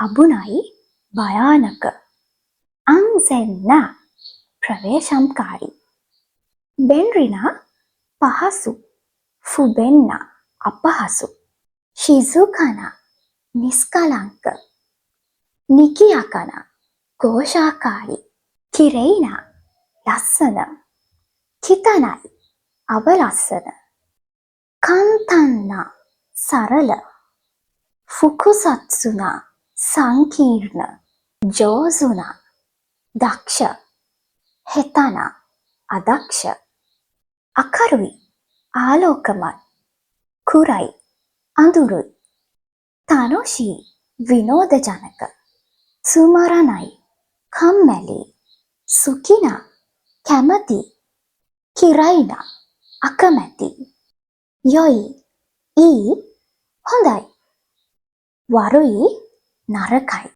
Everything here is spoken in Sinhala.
අබුනයි, භයානක. 安全な ප්‍රවේශම්කාරී. 便利な පහසු. 不便な අපහසු. 静かな නිස්කලංක. にぎやかな ඝෝෂාකාරී. きれいな ලස්සන. きたない අවලස්සන. 簡単な සරල. 複雑な සංකීර්ණ. 上手な දක්ෂ. 下手な අදක්ෂ. 明るい ආලෝකමත්. 暗い අඳුරුයි. 楽しい විනෝදජනක. つまらない කම්මැලි. 好きな කැමති. 嫌いな අකමැති. 良い いい හොඳයි. 悪い නරකයි.